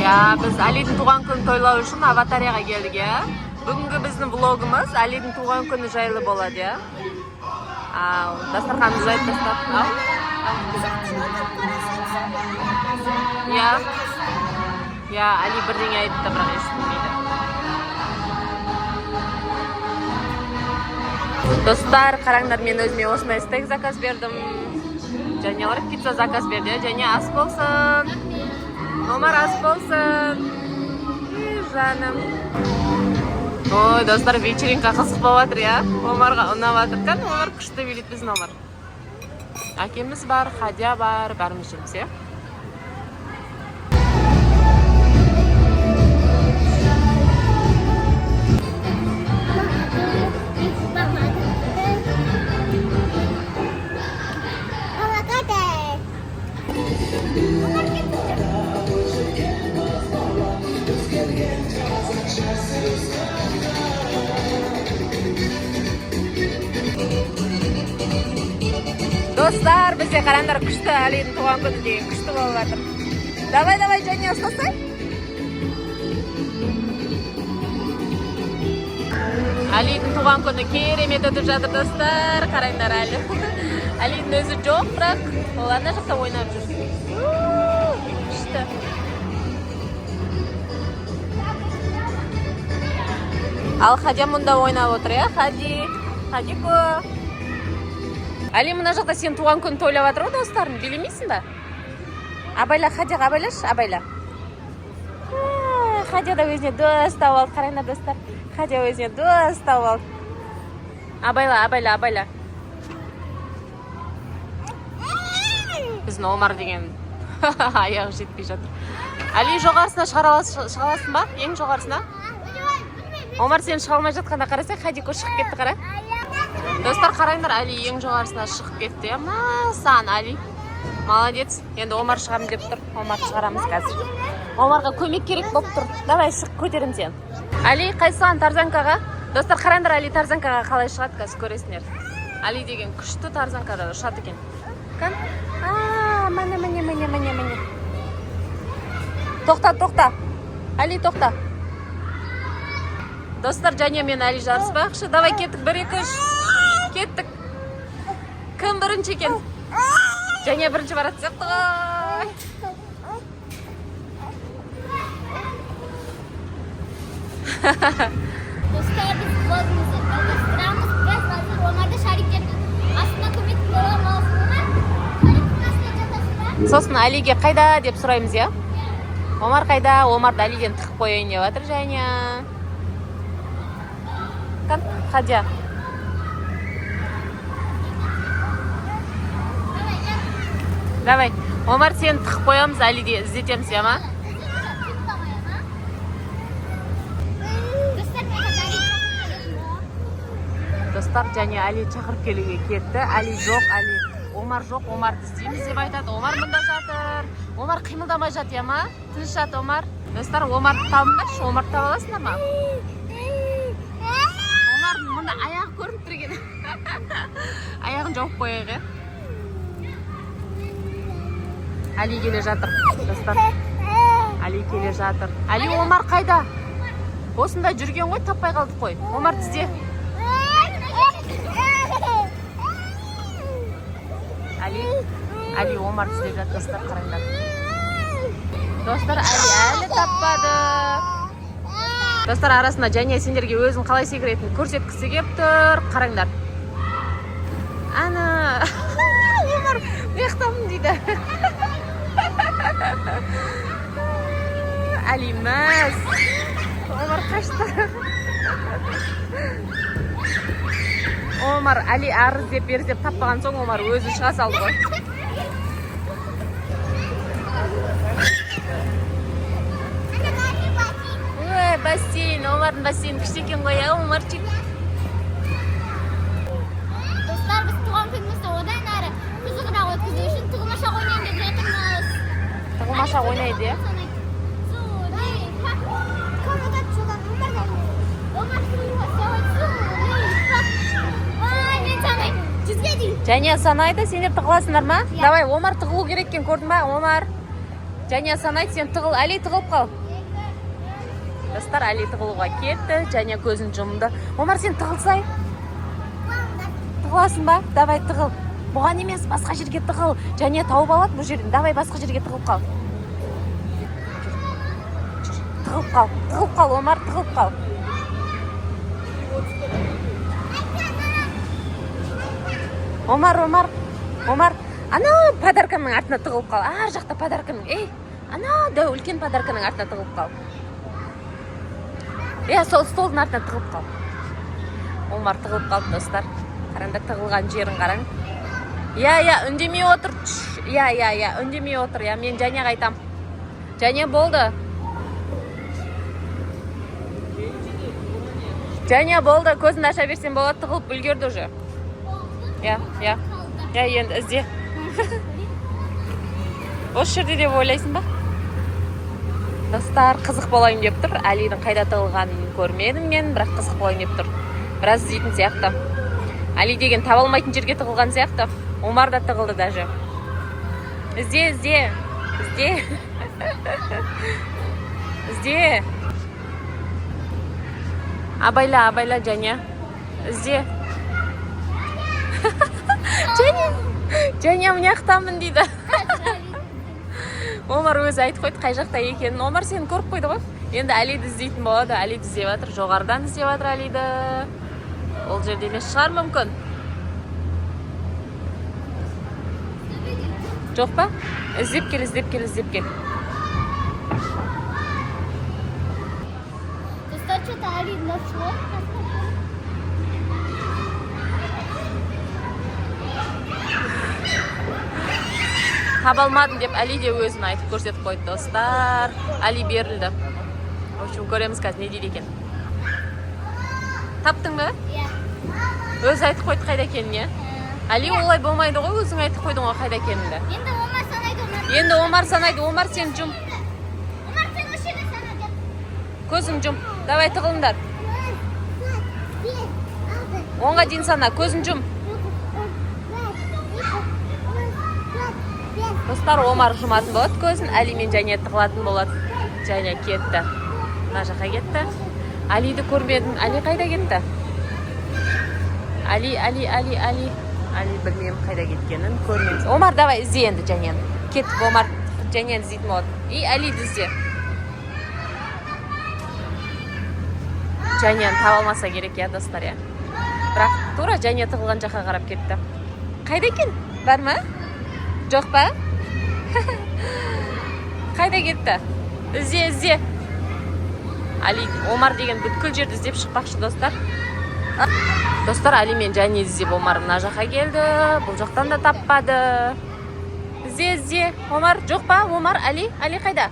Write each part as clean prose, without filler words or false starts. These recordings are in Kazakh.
Иә, біз Әлидің туған күнін тойлау үшін Аватарияға келдік, иә. Бүгінгі біздің влогымыз Әлидің туған күні жайлы болады, иә. Ал, дастарханымызды жайып тастап. Ал. Иә. Иә, Әли бірдеңе айтты, бірақ естілмейді. Достар, қараңдар, мен өзіме осындай стейк заказ бердім. Және олар пицца заказ берді, иә. Және ас болсын. Омар, ас болсын. Ей, жаным. Ой, достар, вечеринка қызық болып жатыр, иә. Омарға ұнап жатыр. Кәдімгі Омар күшті билейді, біздің Омар. Әкеміз бар, Хадия бар, бәріміз жүрміз, иә. Достар, бізде, қараңдар, күшті Әлидің туған күні деген күшті болып жатыр. Давай, давай, Және, ұстасай. Әлидің туған күні керемет өтіп жатыр, достар. Қараңдар, Әлі. Әлидің өзі жоқ, бірақ ол ана жақта ойнап жүр. Күшті. Ал Хадия мұнда ойнап отыр, иә? Хади. Хадико. Әли мына жақта сен туған күн тойлап жатыр ғой достарың, билемейсің ба? Абайла, Хадияға абайлашы, абайла. Хадия да өзіне дос тауып алды, қараңдар, достар. Хадия өзіне дос тауып алды. Абайла, абайла, абайла. Біздің Омар деген аяғы жетпей жатыр. Әли, жоғарысына шығара аласың, шыға аласың ба? Ең жоғарысына? Омар, сен шыға алмай жатқанда қарасай, Хадико шығып кетті, қара. Достар, қараңдар, Әли ең жоғарысына шығып кетті. Иә, мәссаған, Әли. Молодец. Енді Омар шығамын деп тұр. Омарды шығарамыз қазір. Омарға көмек керек болып тұр. Давай, шық, көтеремін сені. Әли, қайсыған тарзанкаға? Достар, қараңдар, Әли тарзанкаға қалай шығады, қазір көресіңдер. Әли деген күшті тарзанкада ұшады екен. Кән? А, міне, міне, міне, міне, міне. Тоқта, тоқта. Әли, тоқта. Достар, және мен Әли жарыспақшы. Давай, кеттік, 1, 2, 3. Кеттік. Кім бірінші екен? Және бірінші баратын сияқты ғой. Достар, біз влогымызды жалғастырамыз. Біз қазір Омарды шариктердің астына көметін боламыз. Омар, шариктің астына жатасың ба? Сосын Әлиге қайда деп сұраймыз, иә? Омар қайда? Омарды Әлиден тығып қояйын деп жатыр Және. Кән, Хадия. Давай, жат. Давай. Омар, сені тығып қоямыз, Әлиде іздетеміз, иә ма? Қимылдамай, ма? Достар, мен қазір Әлиді шақырып келетін боламын. Достар, және Әли шақырып келуге кетті. Әли жоқ, Әли. Омар жоқ, Омарды іздейміз деп айтады. Омар мында жатыр. Омар қимылдамай жат, иә ма? Тыныш жат, Омар. Достар, Омарды табыңдаршы. Омарды таба аласыңдар ма? Омардың мында аяғы көрініп тұр екен. Аяғын жауып қояйық, иә? Әли келе жатыр, достар. Әли келе жатыр. Әли, Омар қайда? Осында жүрген ғой, таппай қалдық қой. Омар, тізде. Әли, Әли Омар іздеп жатыр, достар, қараңдар. Достар, Әли әлі таппады. Достар, арасында Және сендерге өзін қалай секіретінін көрсеткісі келіп тұр. Қараңдар. Ана, Омар, мына дейді. Әли мәз. Омар қашты. Омар Әли ары іздеп, бері іздеп таппаған соң Омар өзі шыға салды ғой. Ой, бассейн, Омардың бассейні күшті екен ғой, иә, Омарчик? Достар, біз туған күнімізді одан әрі қызығырақ өткізу үшін тығылмашақ ойнайын деп жатырмыз. Тығылмашақ ойнайды, иә? Зулейха. Омар, Зулейха. Ай, мен санаймын. 100-ге дейін. Және санайды, сендер тығыласыңдар ма? Иә. Давай, Омар тығылу керек екен, көрдің ба, Омар? Және санайды, сен тығыл. Әли, тығылып қал. Достар, Әли тығылуға кетті. Және көзін жұмды. Омар, сен тығылсай. Тығыласың ба? Давай, тығыл. Бұған емес, басқа жерге тығыл. Және тауып алады бұл жерден. Давай, басқа жерге тығылып қал. Жүр, тығылып қал. Тығылып қал, Омар, тығылып қал. Омар, Омар, Омар, ана подарканың артына тығылып қал. Ар жақта подарканың, ей, ана дәу үлкен подарканың артына тығылып қал. Иә, сол столдың артына тығылып қал. Омар тығылып қалды, достар. Қараңдар, тығылған жерін қараң. Иә, иә, үндемей отыр. Тш, иә, иә, иә, үндемей отыр. Иә, мен Жәнияға айтам. Және болды. Және болды, көзіңді аша берсең болады, тығылып үлгерді уже. Иә, иә. Иә, енді ізде. Осы жерде деп ойлайсың ба? Достар, қызық болайын деп тұр. Әлидің қайда тығылғанын көрмедім мен, бірақ қызық болайын деп тұр. Біраз іздейтін сияқты. Әли деген таба алмайтын жерге тығылған сияқты. Омар да тығылды даже. Ізде, ізде, ізде. Ізде. Абайла, абайла, Және. Ізде. Және, Және, мына жақтамын дейді. Омар өзі айтып қойды қай жақта екенін. Омар сені көріп қойды ғой. Енді Әлиді іздейтін болады. Әлиді іздеп жатыр. Жоғарыдан іздеп жатыр Әлиді. Ол жерде емес шығар мүмкін. Жоқ па? Іздеп кел, іздеп кел, іздеп кел. Достар, что-то Али нашло. Таба алмадым деп Әли де өзін айтып көрсетіп қойды, достар. Әли берілді. В общем, көреміз қазір не дейді екен. Таптың ба? Иә. Өзі айтып қойды қайда екенін, иә? Әли, олай болмайды ғой, өзің айтып қойдың ғой қайда екеніңді. Енді Омар санайды, Омар. Енді Омар санайды. Омар, сен жұм. Омар, сен осы жерде сана деп. Көзің жұм. Давай, тығылыңдар. 1, 4, 5, 6, 10-ға дейін сана, көзін жұм. 9, 10, 1, 2, 3, 4, 5. Достар, Омар жұматын болады көзін, Әли мен Және тығылатын болады. Және кетті. Мына жаққа кетті. Әлиді көрмедім. Әли қайда кетті? Әли, Әли, Әли, Әли. Әли білмеймін қайда кеткенін, көрмейміз. Омар, давай ізде енді Жәнені. Кеттік, Омар. Жәнені іздейтін болады. И Әлиді ізде. Жәнені таба алмаса керек, иә, достар, иә. Бірақ тура Және тығылған жаққа қарап кетті. Қайда екен? Бар ма? Жоқ па? Қайда кетті? Ізде, ізде. Али, Омар деген бүткіл жерді іздеп шықпақшы, достар. Достар, Али мен Және іздеп Омар мына жаққа келді. Бұл жақтан да таппады. Ізде, ізде. Омар, жоқ па? Омар, Али, Али қайда?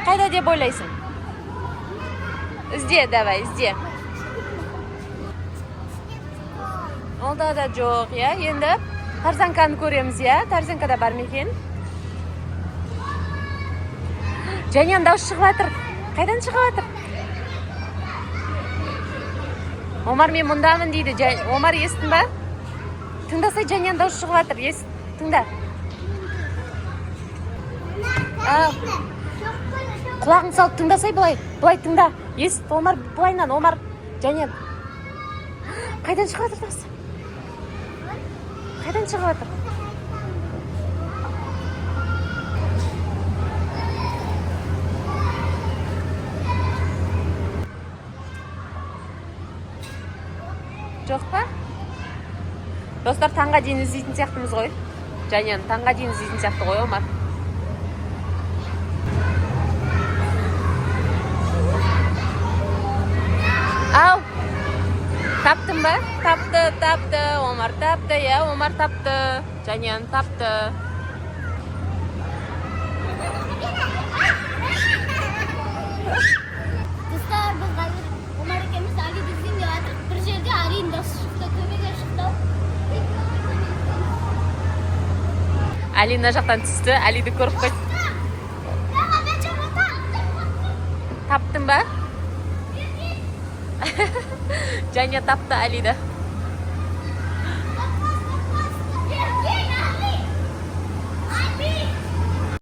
Қайда деп ойлайсың? Ізде, давай, ізде. Олда да жоқ, иә? Енді тарзанканы көреміз, иә? Тарзанкада бар ма екен? Жәнияның дауысы шығып жатыр. Қайдан шығып жатыр? Омар, мен мұндамын дейді. Омар, естің ба? Тыңдасай, Жәнияның дауысы шығып жатыр. Ес, тыңда. А, құлағың салып тыңдасай былай. Былай тыңда. Ест, Омар, былайынан, Омар. Және қайдан шығып жатыр дауысы? Қайдан шығып жатыр? Жоқ па? Достар, таңға дейін іздейтін сияқтымыз ғой. Жәнияны таңға дейін іздейтін сияқты ғой, Омар. Ау, таптың ба? Тапты, тапты, Омар тапты, иә, Омар тапты. Жәнияны тапты. Достар, біз қазір Омар екеуміз Алиді іздейін деп жатырмық. Бір жерде Алидің дауысы шықты, төбеге шықты. Әли мына жақтан түсті, Әлиді көріп қойды. Таптың ба? Және тапты Әлиді.